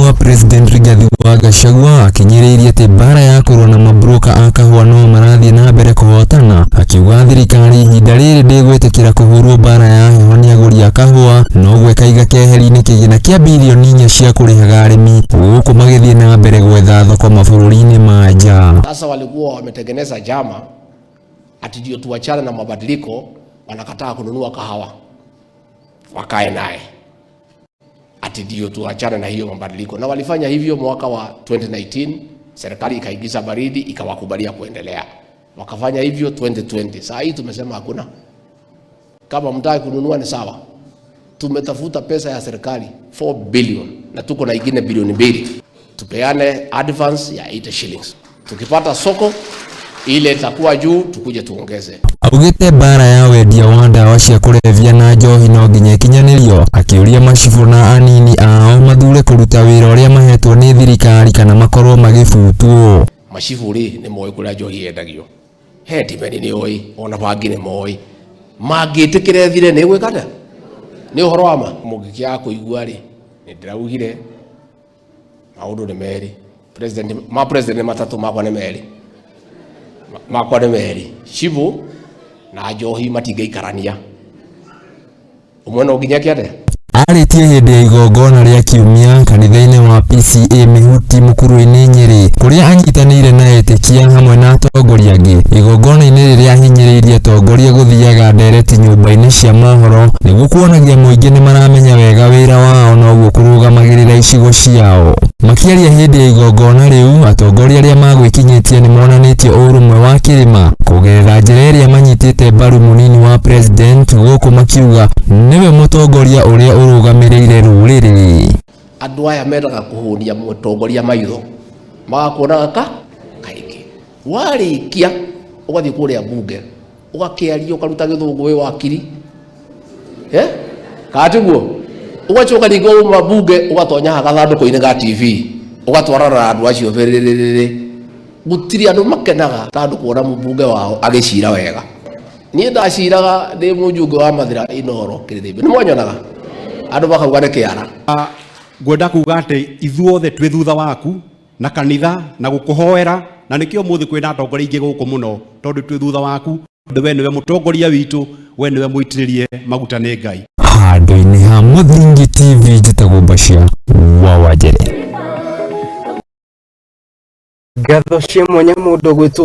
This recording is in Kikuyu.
wa President Rigathi wa Gachagua akinyĩrĩirie atĩ mbara ya kũrũa na mabroka a kahũa no marathiĩ na mbere kũhotana, akiuga thirikari ihinda rĩrĩ ndĩgwĩtĩkĩra kũhũrwo mbara ya heho nĩ agũri a kahũa, noguo ĩkaiga keheri-inĩ kĩgĩna kĩa birioni 4 cia kũrĩhaga arĩmi gũkũ magĩthiĩ na mbere gwetha thoko mabũrũri-inĩ ma nja. Sasa walikuwa wametengeneza jama ati ndio tuachane na mabadiliko, wanakataa kununua kahawa, wakae naye ati ndio tuachane na hiyo mabadiliko, na walifanya hivyo mwaka wa 2019. Serikali ikaingiza baridi ikawakubalia kuendelea, wakafanya hivyo 2020. Saa hii tumesema hakuna, kama mtaki kununua ni sawa. Tumetafuta pesa ya serikali 4 billion na tuko na ingine bilioni 2, tupeane advance ya 80 shillings. Tukipata soko ile itakuwa juu, tukuje tuongeze. Augĩte mbara ya wendia wa ndawa cia kũrebia na njohi no nginya ĩkinyanĩrio, akĩũria macibũ na anini ao mathure kũruta wĩra ũrĩa mahetwo nĩ thirikari kana makorwo magĩbutwo. Macibu rĩ, nĩ moĩ kũrĩa njohi yendagio, headmen nĩ oĩ, ona bangi nĩ moĩ, mangĩtĩkĩra thire nĩ gwĩka atĩa? Nĩ ũhoro wa ma. Mũngĩkĩaga kũigua rĩ, nĩ ndĩraugire maũndũ nĩ merĩ, president ma president nĩ matatũ, makwa nĩ merĩ, makwa nĩ merĩ. Cibũ na njohi matingĩikarania, ũmwe no nginya eke atĩa? Arĩtie hĩndĩ ya igongona rĩa kiumia kanitha-inĩ wa PCEA Mĩhuti Mũkuru-inĩ Nyĩrĩ, kũrĩa anyitanĩire na etĩkia hamwe na atongoria angĩ. Igongona-inĩ rĩrĩa ahinyĩrĩirie atongoria gũthiaga ndereti nyũmba-inĩ cia mohoro nĩguo kuonagia mũingĩ nĩmaramenya wega wĩra wao noguo kũrũgamagĩrĩra icigo ciao. Makĩaria hĩndĩ ya igongona rĩu, atongoria arĩa magwĩkinyĩtie nĩmonanĩtie ũrũmwe wa kĩrĩma kũgerera njĩra ĩrĩa manyitĩte mbaru mũnini wa president, gũkũ makiuga nĩwe mũtongoria ũrĩa ũrũgamĩrĩire rũrĩrĩ. Andũ aya mendaga kũhũnia mũtongoria maitho, magakuonaga ka kaingĩ, warĩkia ũgathiĩ kũrĩa mbunge ũgakĩaria, ũkaruta gĩthũngũ wĩ wakiri, eh? Kana tiguo? Ũgacoka ningĩ uma mbunge ũgatonya gathandũkũ-inĩ ga TV, ũgatwarana na andũ acio bĩrĩrĩrĩrĩ. Gũtirĩ andũ makenaga ta andũ kuona mũmbunge wao agĩcira wega. Niĩ ndaciraga ndĩ mũnjunge wa Mathira Inooro Kĩrĩthĩmbe, nĩ mwanyonaga andũ makauga nĩ kĩara. Ngwenda kuga atĩ ithuothe twĩ thutha waku na kanitha na gũkũhoera, na nĩkĩo mũthĩ kwĩna atongoria aingĩ gũkũ mũno, tondũ twĩ thutha waku, tondũ we nĩwe mũtongoria witũ, we nĩwe mũitĩrĩrie maguta nĩ Ngai. Handũ-inĩ ha Mũthingi TV, njĩtagwo Bashir wa Wanjere. Ngatho cia mwanya mũndũ gwĩtwo